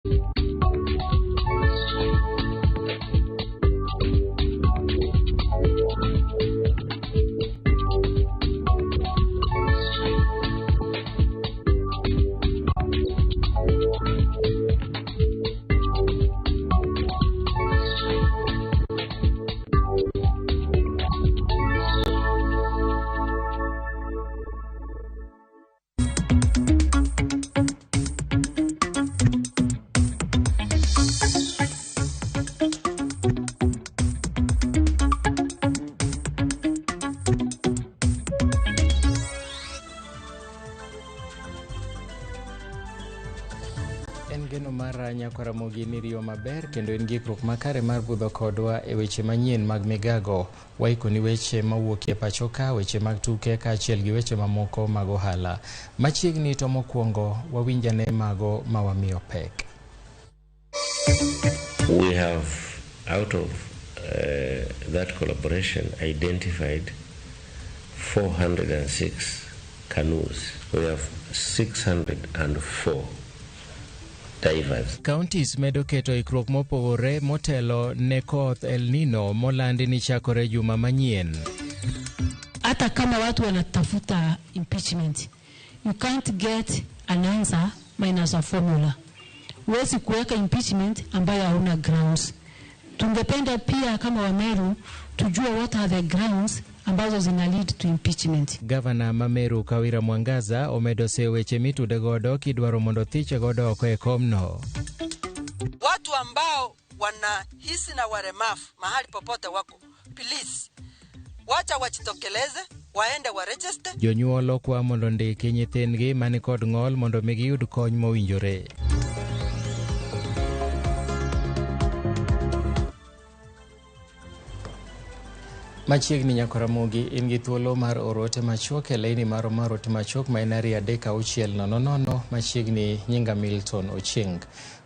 En geno mara nyakwara Ramogi ni riyo maber kendo en gikruok makare mar budho kodwa e weche manyien mag migago. Waikoni weche mawuok e pacho ka, weche mag tuke kaachiel gi weche mamoko mag ohala. Machiegni to mokwongo wawinjane mago ma wamiyo pek. We have, out of that collaboration, identified 406 canoes. We have 604 divers. Counties medo keto ikruok mopogore motelo ne koth El Nino molandi ni chakore juma manyien. Hata kama watu wanatafuta impeachment, you can't get an answer minus a formula. Huwezi kuweka impeachment ambayo hauna grounds. Tungependa pia kama Wameru tujue what are the grounds ambazo zina lead to impeachment. Gavana ma Meru Kawira Mwangaza omedo seyo weche mitude godo kidwaro mondo thiche godo oko e komno. Watu ambao wanahisi na walemavu mahali popote wako, please wacha wajitokeleze, waende waregister. Jonyuol okwa mondo ondiki nyithindgi mani kod ng'ol mondo mi giyud kony mowinjore. Machiegni nyakwar Ramogi in gi thuolo mar oro ote machuok e laini marwa mar ote machuok ma en 23600. Machiegni nyinga Milton Ochieng.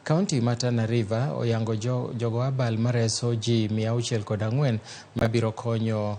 Kaunti ma Tana River oyango jogo abal mareso ji 604 mabiro konyo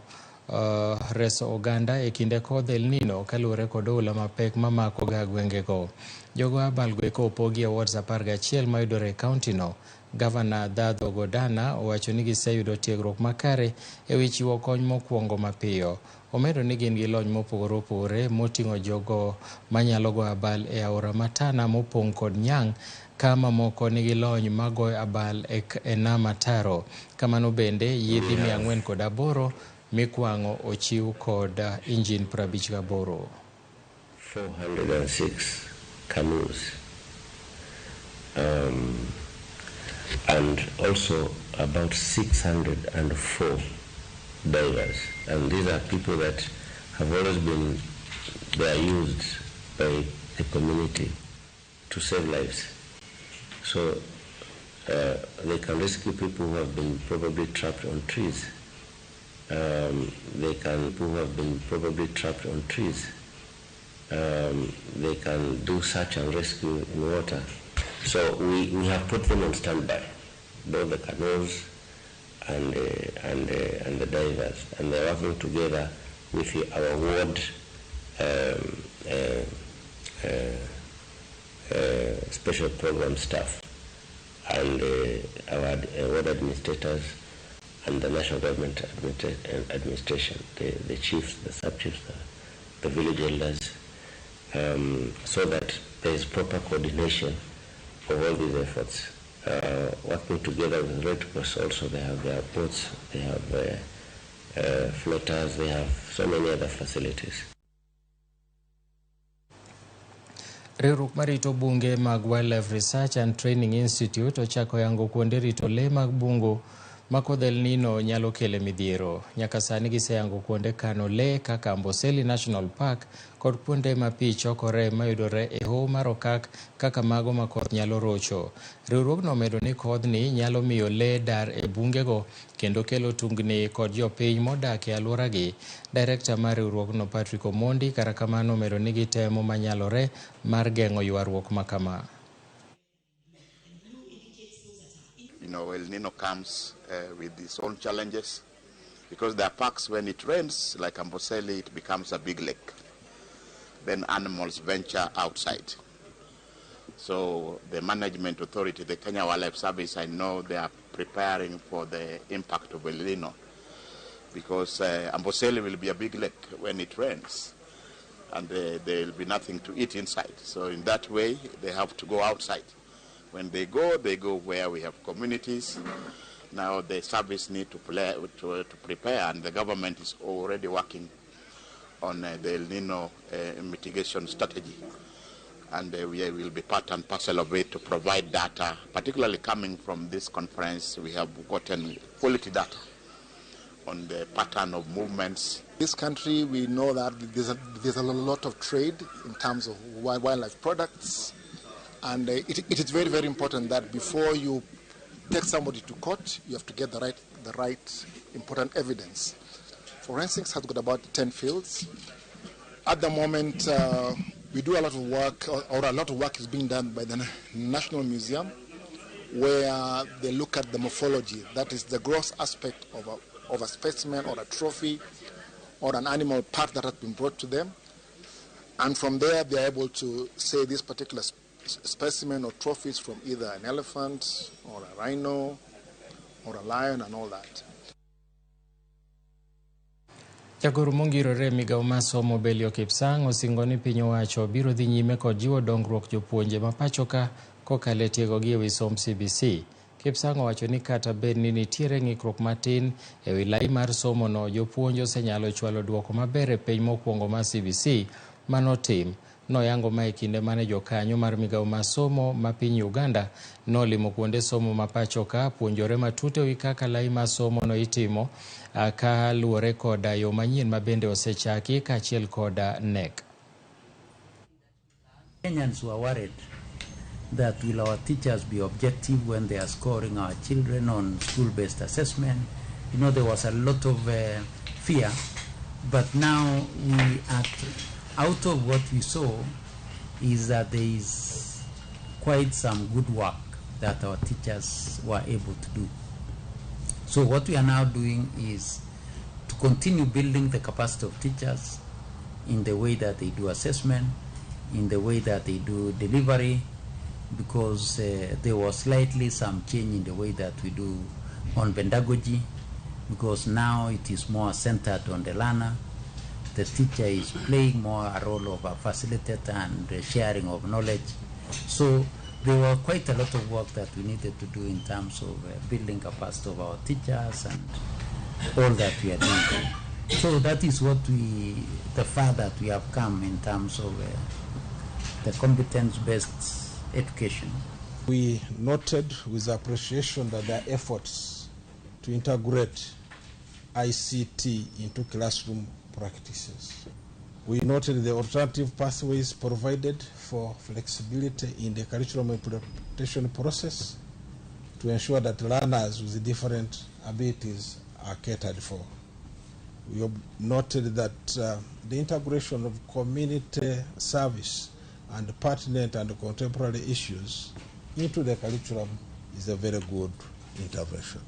reso oganda e kinde kodh El Nino kaluwore kod oula mapek mamako ga gwengego. Jogo abal go eko opogi e wards 11 mayudore e kaunti no. Gavana Dhadho Godana owacho ni giseyudo tiegruok makare e wi chiwo kony mokwongo mapiyo. Omedo ni gin gi lony mopogore opogore moting'o jogo manyalo goyo abal e aora Matana mopong' kod nyang' ka mamoko nigi lony magoyo abal e nam Ataro. Kamano bende yiedhi 408 mikwang'o ochiw kod injin 58. 406 canoes. And also about 604 divers. And these are people that have always been, they are used by the community to save lives. So they can rescue people who have been probably trapped on trees. They can, who have been probably trapped on trees. They can do search and rescue in water. So we have put them on standby, both the canoes and the divers, and they're working together with our ward special program staff and our ward administrators and the national government administration, the chiefs, the sub-chiefs, the village elders, so that there is proper coordination of all these efforts. Working together with Red Cross also, they have their boats, they have floaters, they have so many other facilities. Riwruok marito bunge mag Wildlife Research and Training Institute ochako yango kuonde rito le mag bungu ma kodh El Nino nyalo kele midhiero. Nyaka sani giseyango kuonde kano le kaka Amboseli National Park kod kuonde ma pi chokore mayudore e hoho mar okak kaka mago ma koth nyalo rocho. Riwruogno omedo ni kodhni nyalo miyo le dar e bungego kendo kelo tungni kod jopiny modak e alworagi. Direkta mar riwruogno Patrick Omondi kata kamano omedo ni gitemo manyalore mar geng'o ywaruok ma kama. You know, El Nino comes with its own challenges because there are parks when it rains, like Amboseli, it becomes a big lake. Then animals venture outside. So the management authority, the Kenya Wildlife Service, I know they are preparing for the impact of El Nino, because Amboseli will be a big lake when it rains, and there will be nothing to eat inside. So in that way, they have to go outside. When they go where we have communities. Now the service need to prepare, and the government is already working on the El Nino mitigation strategy. And we will be part and parcel of it to provide data, particularly coming from this conference. We have gotten quality data on the pattern of movements. This country, we know that there's a lot of trade in terms of wildlife products, and it is very, very important that before you take somebody to court, you have to get the right important evidence. Forensics has got about 10 fields. At the moment, we do a lot of work, or a lot of work is being done by the National Museum, where they look at the morphology, that is the gross aspect of a specimen or a trophy or an animal part that has been brought to them. And from there, they are able to say this particular specimen or trophy is from either an elephant or a rhino or a lion and all that. Jagoro mongirore migawo mar somo Belio Kipsang osingo ni piny owacho biro dhi nyime kod jiwo dongruok jopuonje ma pacho ka kokalo e tiegogi ewi somb CBC. Kipsang owacho ni kata bed ni nitiere ng'ikruok matin ewi lai mar somo no, jopuonj osenyalo chwalo duoko maber e penj mokwongo mar CBC manotim. Noyango ma e kinde mane jokanyo mar migawo mar somo ma piny Uganda nolimo kuonde somo ma pacho ka puonjore matut ewi kaka lai mar somo no itimo ka luwore koda yo manyien ma bende osechaki kaachiel koda KNEC. Kenyans were worried that will our teachers be objective when they are scoring our children on school-based assessment. You know, there was a lot of fear, but now we are out of what we saw is that there is quite some good work that our teachers were able to do. So what we are now doing is to continue building the capacity of teachers in the way that they do assessment, in the way that they do delivery, because there was slightly some change in the way that we do on pedagogy, because now it is more centered on the learner. The teacher is playing more a role of a facilitator and sharing of knowledge. So there were quite a lot of work that we needed to do in terms of building capacity of our teachers and all that we are doing. So that is what the far that we have come in terms of the competence-based education. We noted with appreciation that there are efforts to integrate ICT into classroom practices. We noted the alternative pathways provided for flexibility in the curriculum implementation process to ensure that learners with different abilities are catered for. We noted that the integration of community service and pertinent and contemporary issues into the curriculum is a very good intervention.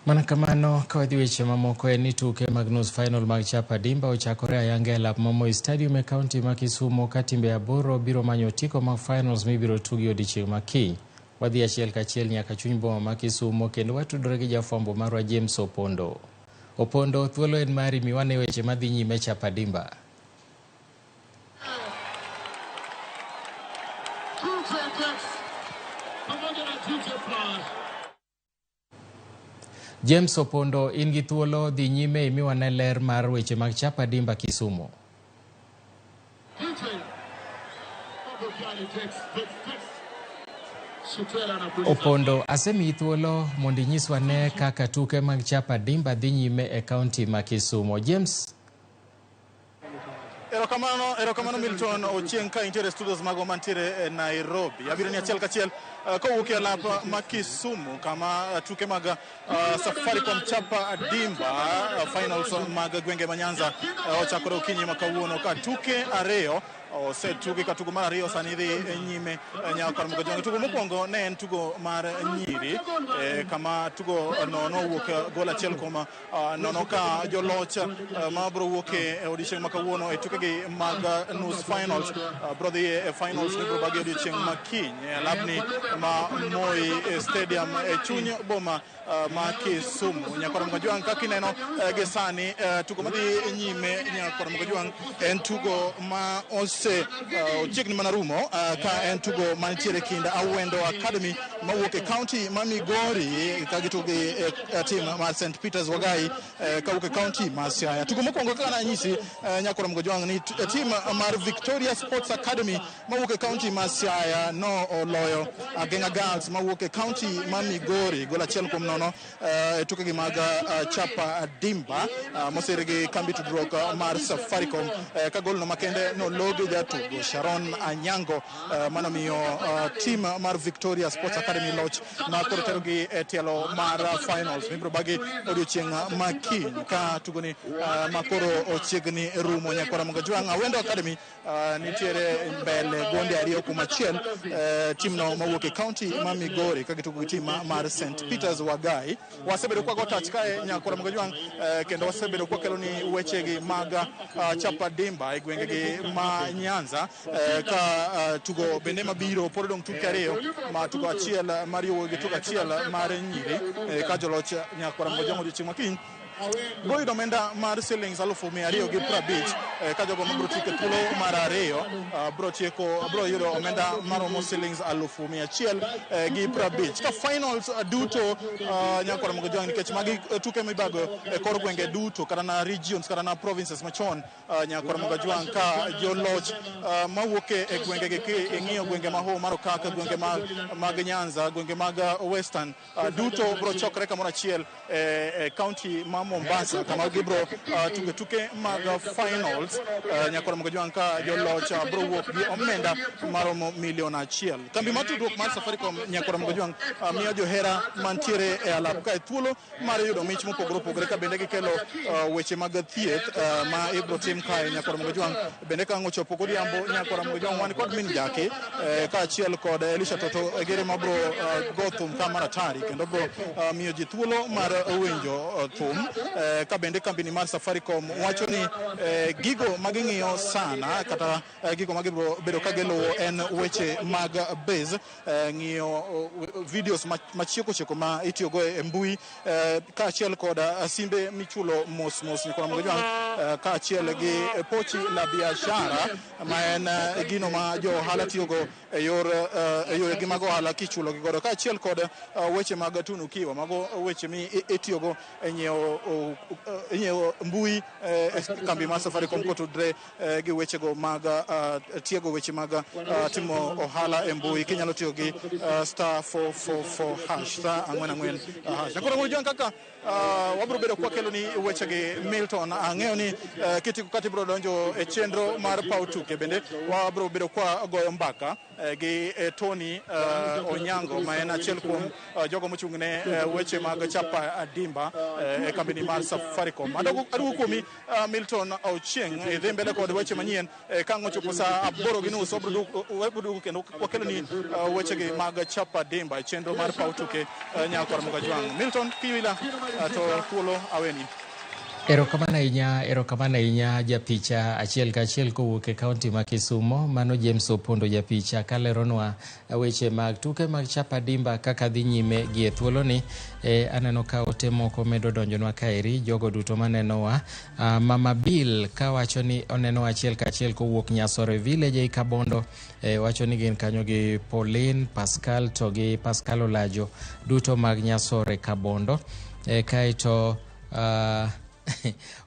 Mana kamano ka wadhi weche mamoko en ni tuke mag nus final mag Chapa Dimba ochakore ayanga e lap ma Moi Stadium e kaunti ma Kisumu ka timbe 8 biro manyo otiko mag finals mibiro tugi odiechieng' ma kiny. Wadhi achiel kachiel nyaka chuny boma ma Kisumu kendo watudore gi jafwambo marwa James Opondo. Opondo, thuolo en mari, miwane weche madhi nyime Chapa Dimba. James Opondo, in gi thuolo, dhi nyime imiwane ler mar weche mag Chapa Dimba Kisumu. Opondo, asemiyi thuolo mondo inyiswa ne kaka tuke mag Chapa Dimba dhi nyime e kaunti ma Kisumu. James. Erokamano Milton Ochieng' ka intiere studios mago mantiere e Nairobi. Abiro ni achiel kachiel kowuok e lap ma Kisumu kama tuke mag Safaricom Chapa Dimba finals mag gwenge ma Nyanza ochakore okinyi ma kawuono ka tuke 2 Osetugi ka tugo mar ariyo sani dhi nyime nyaka Ramogi. Tugo mokwongo ne en tugo mar nyiri kama tugo no nowuok gol 1-0 ka joloch ma biro wuok e odiechieng' ma kawuono e tukegi mag nus finals biro dhi e finals mibiro bagi odiechieng' ma kiny e alapni ma Moi Stadium e chuny boma ma Kisumu. Nyaka Ramogi Jwang' kaka ineno gi sani tugo madhi nyime nyaka Ramogi Jwang' en tugo ma ose ochiegni mana rumo ka en tugo mantiere kind Awendo Academy mawuok e county ma Migori ka gitugo gi team mar St Peters Wagai kawuok e county ma Siaya. Tugo mokwongo kaka nanyisi nyaka Ramogi Jwang' ni team mar Victoria Sports Academy mawuok e county ma Siaya no oloyo Agenga Girls mawuok e county ma Migori gol 1-0 e tukegi mag Chapa Dimba mosir gi kambi tudruok mar Safaricom ka golno makende nologi jatugo Sharon Anyango manomiyo team mar Victoria Sports Academy loch ma koro terogi e tielo mar finals mibiro bagi odiochieng' ma kiny ka tugoni ma koro ochiegni rumo. Nyaka Ramogi Jwang' Awendo Academy nitiere mbele gonde 2-1 team no mawuok e county ma Migori ka gitugo gi team mar St Peters Wagai. Wasebedo kwa go tach kae nyaka Ramogi Jwang' kendo wasebedo kwa kelo ni wechegi mag Chapa Dimba e gwengegi ma Nyanza ka tugo bende mabiro pod odong' tuke 2 ma tugo achiel mar yowuoyi gi tugo achiel mar nyiri ka joloch nyaka Ramogi Jwang' odiochieng' ma kiny biro yudo omenda mar shillings 250,000 ka jogo mabiro tieko thuolo mar ariyo biro yudo omenda maromo shillings 150,000. Ka finals duto nyaka Ramogi Jwang' nikech magi tuke mibago e kor gwenge duto kata na regions kata na provinces machon nyaka Ramogi Jwang' ka joloch mawuok e gwengegi king'iyo gwenge ma Homa mar Okak, gwenge mag Nyanza, gwenge mag Western duto biro chokre kamoro achiel e county ma Mombasa kama gibiro tugo tuke mag finals nyaka Ramogi Jwang' ka joloch biro wuok gi omenda maromo milion 1. Kambi mar tudruok mar Safaricom nyaka Ramogi Jwang' miyo johera mantiere e alap kae thuolo mar yudo mich mopogore opogore ka bende gikelo weche mag thieth ma ibiro tim kae nyaka Ramogi Jwang'. Bende ka ang' ochopo godhiambo nyaka Ramogi Jwang' wan kod min Jaki kaachiel kod Elisha Toto gere mabiro go thum ka mar atari kendo biro miyo ji thuolo mar winjo thum. Ka bende kambini mar Safaricom wacho ni gigo maging'iyo sana kata gigo magibiro bedo ka giluwo en weche mag base ng'iyo videos machieko chieko ma itiyogo e mbui kaachiel kod simbe michulo mos mos nyaka Ramogi Jwang' kaachiel gi pochi la biashara ma en gino ma jo ohala tiyogo e yoregi mag ohala kichulo gi godo kaachiel kod weche mag tunukiwa mago weche mi itiyogo e nyiewo mbui kambi mar Safaricom kotudre gi wechego mag tiego weche mag timo ohala e mbui kinyalo tiyo gi *444# *44# Nyaka Ramogi Jwang' kaka wabiro bedo kwakelo ni wechegi Milton ang'eyo ni kitiko kata ibiro donjo e chenro mar paw tuke bende wabiro bedo kwa goyo mbaka gi Tony Onyango ma en achiel kuom jogo mochung' ne weche mag Chapa Dimba e kambini mar Safaricom. Aduogo kuomi Milton Ochieng' idhi mbele kod weche manyien ka ang' ochopo saa 8:30 wabiro duogo kendo wakelo ni wechegi mag Chapa Dimba e chenro mar paw tuke nyaka Ramogi Jwang'. Milton kiwila to thuolo aweni. Erokamano ahinya japicha achiel kachiel kowuok e kaunti ma Kisumo. Mano James Opondo japicha kaleronwa weche mag tuke mag Chapa Dimba kaka dhi nyime gi e thuoloni. Aneno ka ote moko medo donjonwa kaeri, jogo duto manenowa. Mama Bill kawacho ni oneno achiel kachiel kowuok Nyasore Village ei Kabondo, wacho ni gin kanyo gi Pauline Pascal to gi Pascal Olajo duto mag Nyasore Kabondo. Kaeto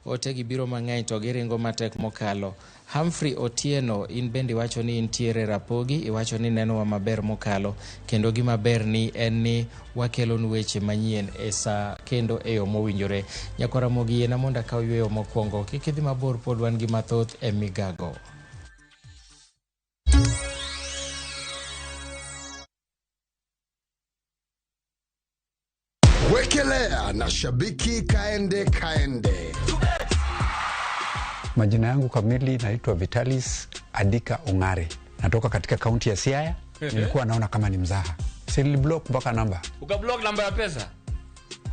ote gi biro mang'eny to giringo matek mokalo. Humphrey Otieno, in bende iwacho ni intiere Rapogi, iwacho ni nenowa maber mokalo, kendo gima ber ni en ni wakelonu weche manyien e saa kendo e yo mowinjore. Nyakwar Ramogi, yiena mondo akaw yweyo mokwongo, kik idhi mabor, pod wan gi mathoth e migago. Wekelea na shabiki kaende kaende. Majina yangu kamili naitwa Vitalis Adika Ongare, natoka katika kaunti ya Siaya. Nilikuwa naona kama ni mzaha, si block mpaka namba. Ukablock namba ya pesa?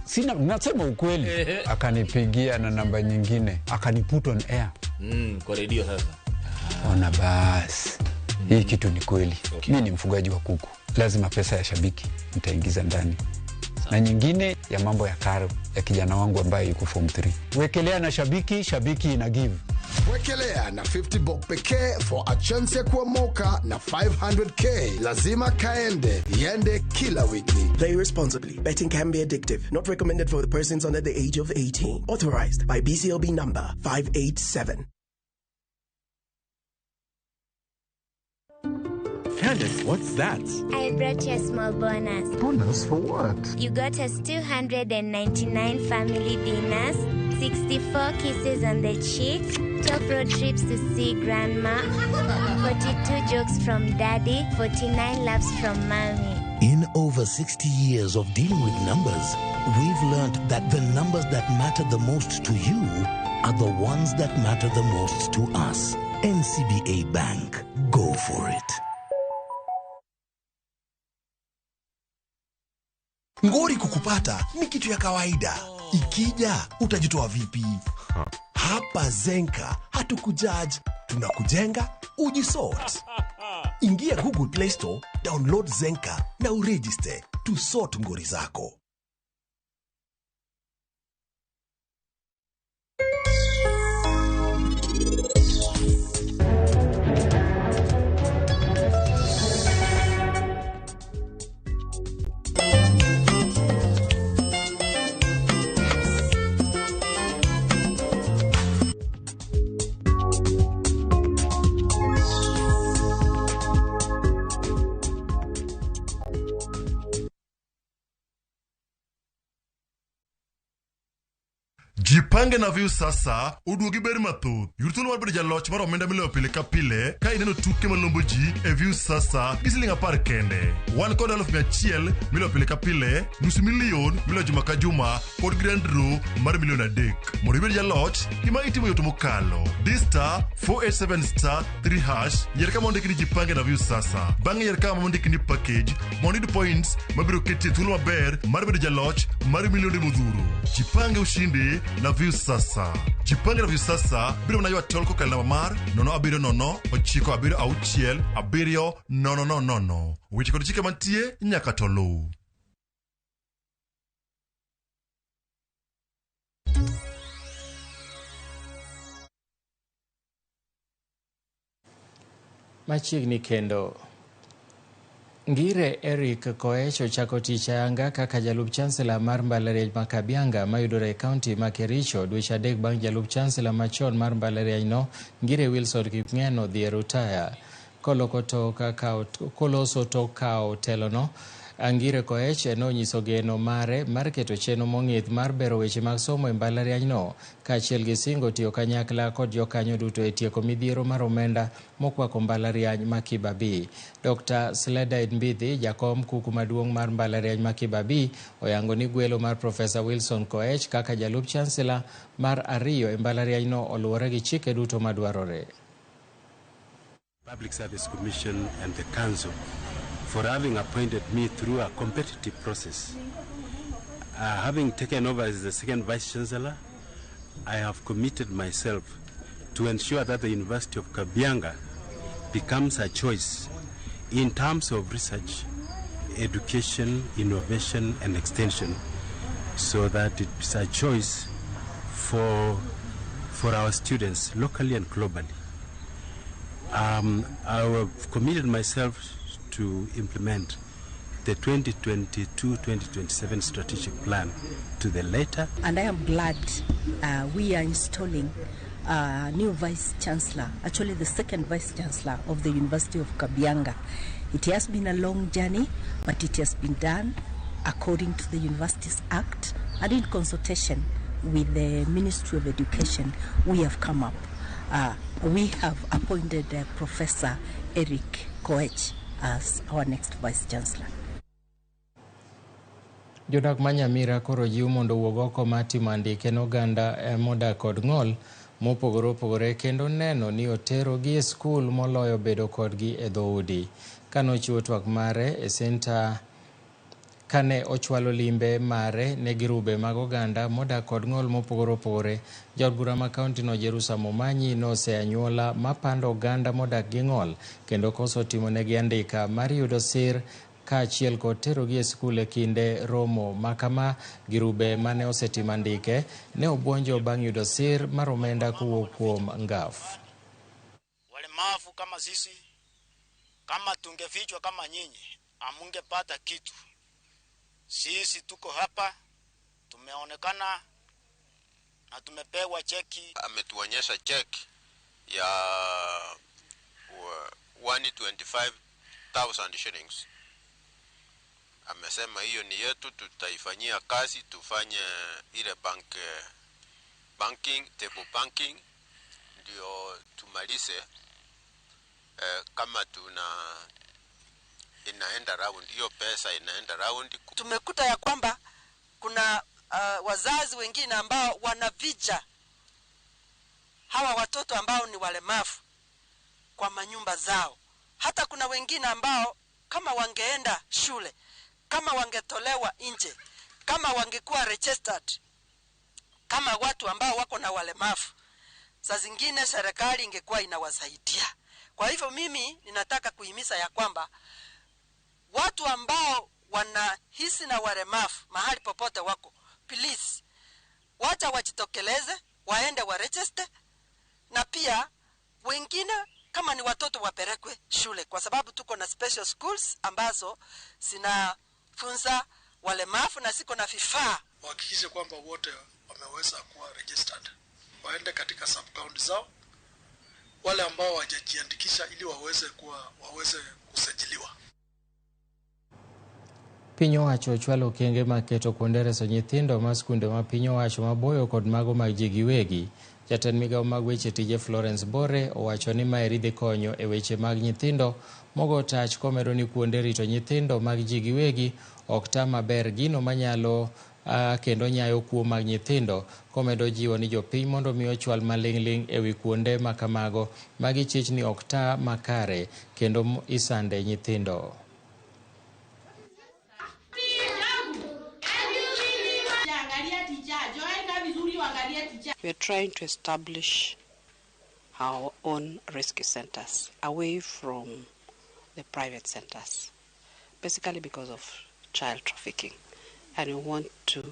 Sina, nasema ukweli. Akanipigia na namba nyingine, akaniput on air. Kwa redio sasa. Ona basi, hii kitu ni kweli. Mi ni mfugaji wa kuku, lazima pesa ya shabiki nitaingiza ndani na nyingine ya mambo ya karo ya kijana wangu ambaye yuko form 3. Wekelea na shabiki, shabiki ina give. Wekelea na 50 bob pekee for a chance ya kuomoka na 500K. Lazima kaende iende kila wiki. Play responsibly. Betting can be addictive. Not recommended for the persons under the age of 18. Authorized by BCLB number 587. Candice, what's that? I brought you a small bonus. Bonus for what? You got us 299 family dinners, 64 kisses on the cheek, 12 road trips to see grandma, 42 jokes from daddy, 49 laughs from mommy. In over 60 years of dealing with numbers, we've learned that the numbers that matter the most to you are the ones that matter the most to us. NCBA Bank. Go for it. Ngori kukupata ni kitu ya kawaida. Ikija utajitoa vipi? Hapa Zenka hatukujudge, tunakujenga ujisort. Ingia Google Play Store, download Zenka na uregister to sort ngori zako. Jipange na Viusasa oduogi ber mathoth. Yud thuolo mar bedo jaloch mar omenda miloyo pile ka pile ka ineno tuke malombo ji e Viusasa gi siling 10 kende. Wan kod 100,000 miloyo pile ka pile, nus milion miloyo juma ka juma kod grand draw mar milion 3. Mondo ibed jaloch, gima itimo yot mokalo. Di *487*3# yier kama ondiki ni Jipange na Viusasa. Bang'e yier kama ondiki ni package mondo iyud points mabiro keti e thuolo maber mar bedo jaloch mar milionde modhuro. Jipange ushindi na Viusasa. Jipange na Viusasa biro mana ywa tol kokalo namba mar 070 976 7000. Weche kod chike mantie nyaka to luw. Machiegni kendo Ngire Eric Koech ochako tich ayanga kaka jalup chancellor mar mbalariany ma Kabianga mayudore e kaunti ma Kericho dweche 3 bang' jalup chancellor machon mar mbalariany no Ngire Wilson Kipng'eno dhi e rutaya. Koloso tok kawo telono, Ngire Koech nonyiso geno mare mar keto chenro mong'ith mar bero weche mag somo e mbalariany no kaachiel gi singo tiyo kanyakla kod jokanyo duto e tieko midhiero mar omenda mokwako mbalariany ma Kibabii. Dr. Sledaid Mbithi, jakom kuku maduong' mar mbalariany ma Kibabii, oyango ni gwelo mar Profesa Wilson Koech kaka jalup chancellor mar 2 e mbalariany no oluwore gi chike duto madwarore. Public Service Commission and the Council for having appointed me through a competitive process. Having taken over as the second Vice Chancellor, I have committed myself to ensure that the University of Kabianga becomes a choice in terms of research, education, innovation, and extension, so that it's a choice for our students locally and globally. I have committed myself to implement the 2022-2027 strategic plan to the letter. And I am glad we are installing a new Vice Chancellor, actually the second Vice Chancellor of the University of Kabianga. It has been a long journey, but it has been done according to the Universities Act and in consultation with the Ministry of Education. We have come up. We have appointed Professor Eric Koech as our next Vice Chancellor. Jodak ma Nyamira koro jiw mondo owuog oko mar timo andike ne oganda modak kod ng'ol mopogore opogore kendo neno ni oterogi e skul moloyo bedo kodgi e dhoudi. Kanochiwo twak mare e senta kane ochwalo limbe mare ne girube mag oganda modak kod ng'ol mopogore opogore, jaod bura ma kaunti no Jerusa Momanyi nose anyuola mapando oganda modak gi ng'ol kendo koso timonegi andika mar yudo sir kaachiel kod terogi e skul e kinde romo makama. Girube mane osetimo andike ne obuonjo bang' yudo sir mar omenda kowuok kuom NGAAF. Walemavu kama sisi, kama tungefichwa kama nyinyi, amungepata kitu. Sisi tuko hapa, tumeonekana na tumepewa cheki. Ametuonyesha cheki ya 125,000 shillings. Amesema hiyo ni yetu, tutaifanyia kazi, tufanye ile banking, table banking, ndio tumalize kama tuna inaenda round, hiyo pesa inaenda round. Tumekuta ya kwamba kuna wazazi wengine ambao wanavicha hawa watoto ambao ni walemavu kwa manyumba zao. Hata kuna wengine ambao kama wangeenda shule, kama wangetolewa nje, kama wangekuwa registered kama watu ambao wako na walemavu, saa zingine serikali ingekuwa inawasaidia. Kwa hivyo mimi ninataka kuhimiza ya kwamba watu ambao wanahisi na walemavu mahali popote wako, please wacha wajitokeleze, waende wa register, na pia wengine kama ni watoto wapelekwe shule, kwa sababu tuko na special schools ambazo zinafunza walemavu na siko na vifaa. Wahakikishe kwamba wote wameweza kuwa registered, waende katika sub county zao, wale ambao hawajajiandikisha ili waweze kusajiliwa. Piny owacho ochwalo okenge mag keto kuonde reso nyithindo ma skunde ma piny owacho maboyo kod mago mag ji giwegi. Jatend migawo mag weche tije Florence Bore owacho ni maeri dhi konyo e weche mag nyithindo mogo tach, komedo ni kuonde rito nyithindo mag ji giwegi ok ta maber gino manyalo kendo nyayo kuo mag nyithindo, komedo jiwo ni jopiny mondo mi ochwal maling'ling' ewi kuonde makamago magichich ni ok ta makare kendo isande nyithindo. We are trying to establish our own rescue centers away from the private centers, basically because of child trafficking. And we want to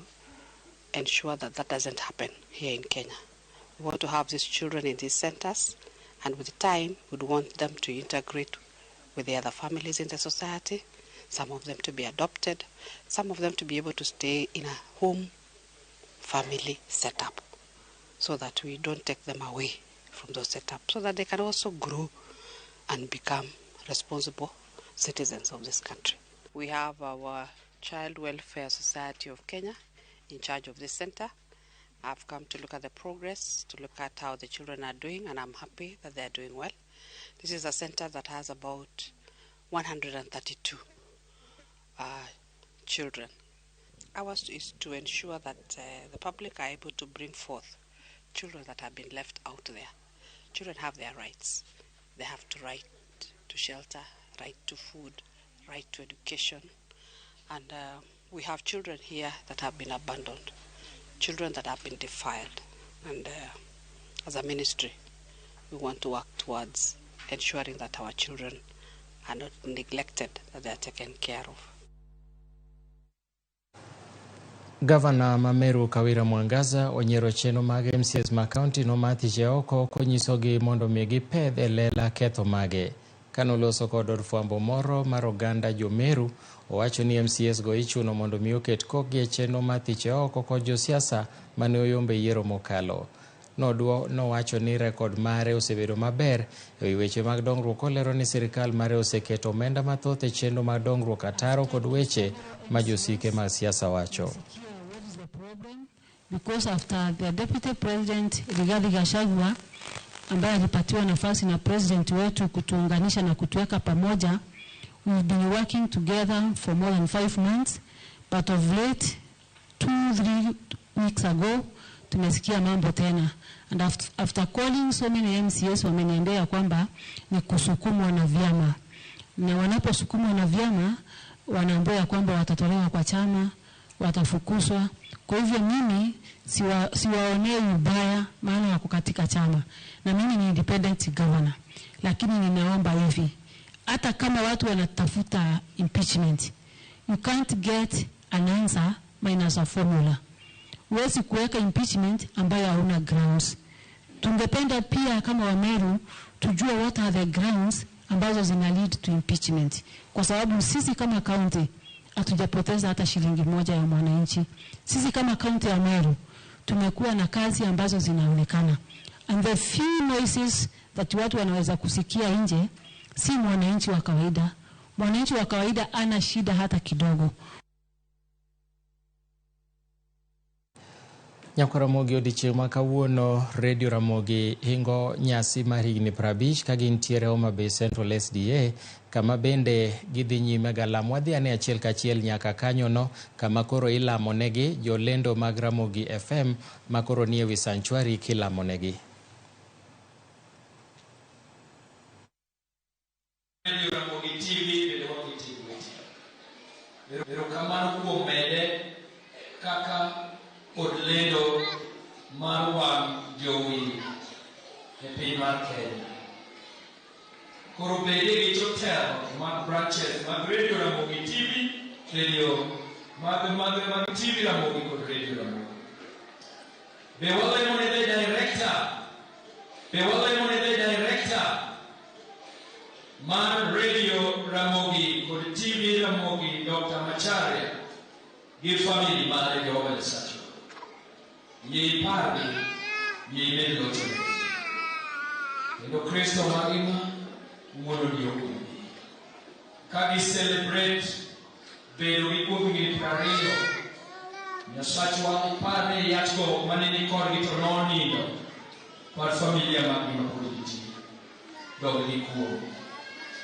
ensure that that doesn't happen here in Kenya. We want to have these children in these centers, and with time, we'd want them to integrate with the other families in the society, some of them to be adopted, some of them to be able to stay in a home family setup, so that we don't take them away from those setups, so that they can also grow and become responsible citizens of this country. We have our Child Welfare Society of Kenya in charge of this center. I've come to look at the progress, to look at how the children are doing, and I'm happy that they are doing well. This is a center that has about 132 children. Ours is to ensure that the public are able to bring forth children that have been left out there. Children have their rights. They have to right to shelter, right to food, right to education. And we have children here that have been abandoned, children that have been defiled. And as a ministry, we want to work towards ensuring that our children are not neglected, that they are taken care of. Gavana ma Meru Kawira Mwangaza onyiero chenro mag MCAs ma kaunti no mar thiche oko konyisogi mondo mi gipedh e lela ketho mage. Kanoloso kod od fwambo moro mar oganda jo-Meru, owacho ni MCAs go ichuno mondo mi oket kokgi e chenro mar thiche oko kod josiasa mane oyombe yiero mokalo. Nowacho ni rekod mare osebedo maber ewi weche mag dongruok, kolero ni sirikal mare oseketo omenda mathoth e chenro mag dongruok ataro kod weche ma josike mag siasa wacho. Because after the Deputy President Rigathi Gachagua ambaye alipatiwa nafasi na president wetu kutuunganisha na kutuweka pamoja, we've been working together for more than 5 months, but of late 2-3 weeks ago Tumesikia mambo tena. And after calling so many MCAs, wameniambia kwamba ni kusukumwa na vyama. Na wanaposukumwa na vyama, wanaambiwa kwamba watatolewa kwa chama, watafukuzwa. Kwa hivyo mimi siwaonei ubaya, maana wako katika chama. Na mimi ni independent governor. Lakini ninaomba hivi, hata kama watu wanatafuta impeachment, you can't get an answer minus a formula. Huwezi kuweka impeachment ambayo hauna grounds. Tungependa pia kama Wameru tujue what are the grounds ambazo zina lead to impeachment. Kwa sababu sisi kama county hatujapoteza hata shilingi moja ya mwananchi. Sisi kama county ya Meru tumekuwa na kazi ambazo zinaonekana. And the few noises that watu wanaweza kusikia nje si mwananchi wa kawaida. Mwananchi wa kawaida ana shida hata kidogo. Nyakwar Ramogi odiechieng' ma kawuono Radio Ramogi hingo nyasi mar higni 50 ka gintiere Homa Bay Central SDA kama bende gidhi nyime galam. Wadhi ane achiel kachiel nyaka kanyono kama koro ilamonegi jolendo mag Ramogi FM ma koro nie wi sanctuary kilamonegi. Radio Ramogi TV bende wakiti weche. Erokamano kuom mede kaka od lendo mar wang' jowi e piny mar Kenya. Koro bede gi jotelo mag branches mag Radio Ramogi TV, Radio mag TV Ramogi kod Radio Ramogi. Be walemo ne the director, mar Radio Ramogi kod TV Ramogi, Dr. Macharia gi family mare Jehova Nyasaye. Yie ipargi, yie imed lochone. Kendo Kristo mangima wuononi ogwedhi. Ka gi celebrate bedo gi kuom higni 20, Nyasachwa ipar ne yachgo mane ni kodgi to nonindo par familia maggi mapod gitie. Dog gi kuom.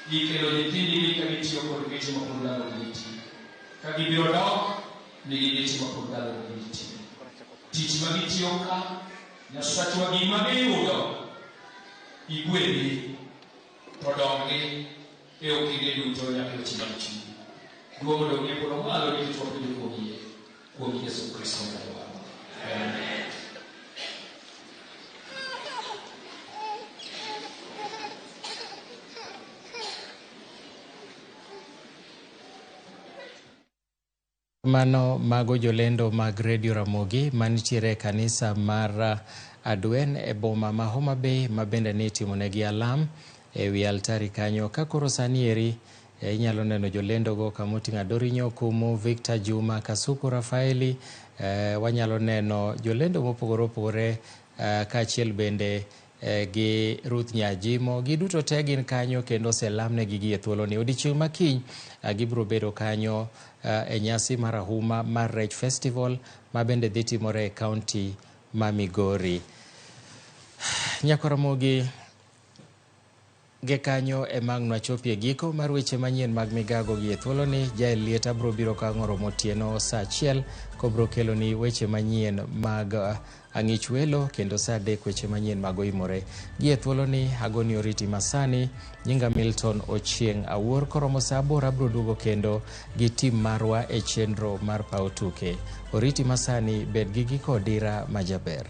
Gikelo nyithindigi ka gitiyo kod geche mapod ndalogi nitie. Ka gibiro dok, nigi geche mapod ndalogi nitie. Tich ma gitiyo ka, Nyasachwa gima giyudo, igwedhi to donggi e okenge duto nyaka e weche mag chuny. Duong' odong' e polo malo nikech wapenjo kuom yie, kuom Yesu Kristo Jawarwa. Amen. Mano mago jolendo mag Radio Ramogi manitiere e kanisa mar Adwen e boma ma Homa Bay ma bende ne itimonegi alam e wi altari kanyo. Ka koro sani eri inyalo neno jolendogo kamoting'o Adorinyo Okumu, Victor Juma, Kasuku Rafaeli, wanyalo neno jolendo mopogore opogore kaachiel bende gi Ruth Nyajimo. Giduto te gin kanyo kendo oselamnegi gi e thuoloni. Odiechieng' ma kiny gibiro bedo kanyo e nyasi mar ahuma mar Rech Festival ma bende dhi timore e kaunti ma Migori. Nyakwar Ramogi, ge kanyo ema ang' nwachopie giko mar weche manyien mag migago gi e thuoloni. Jael Lieta biro biro ka ang' oromo otieno saa 1 kobiro keloni weche manyien mag ang'ich welo kendo saa 3 weche manyien mag oimore. Gi e thuoloni agoni oriti masani. Nyinga Milton Ochieng' Awuor. Koromo saa 8 abiro duogo kendo gi tim marwa e chenro mar paw tuke. Oriti masani, bed gi giko odira majaber.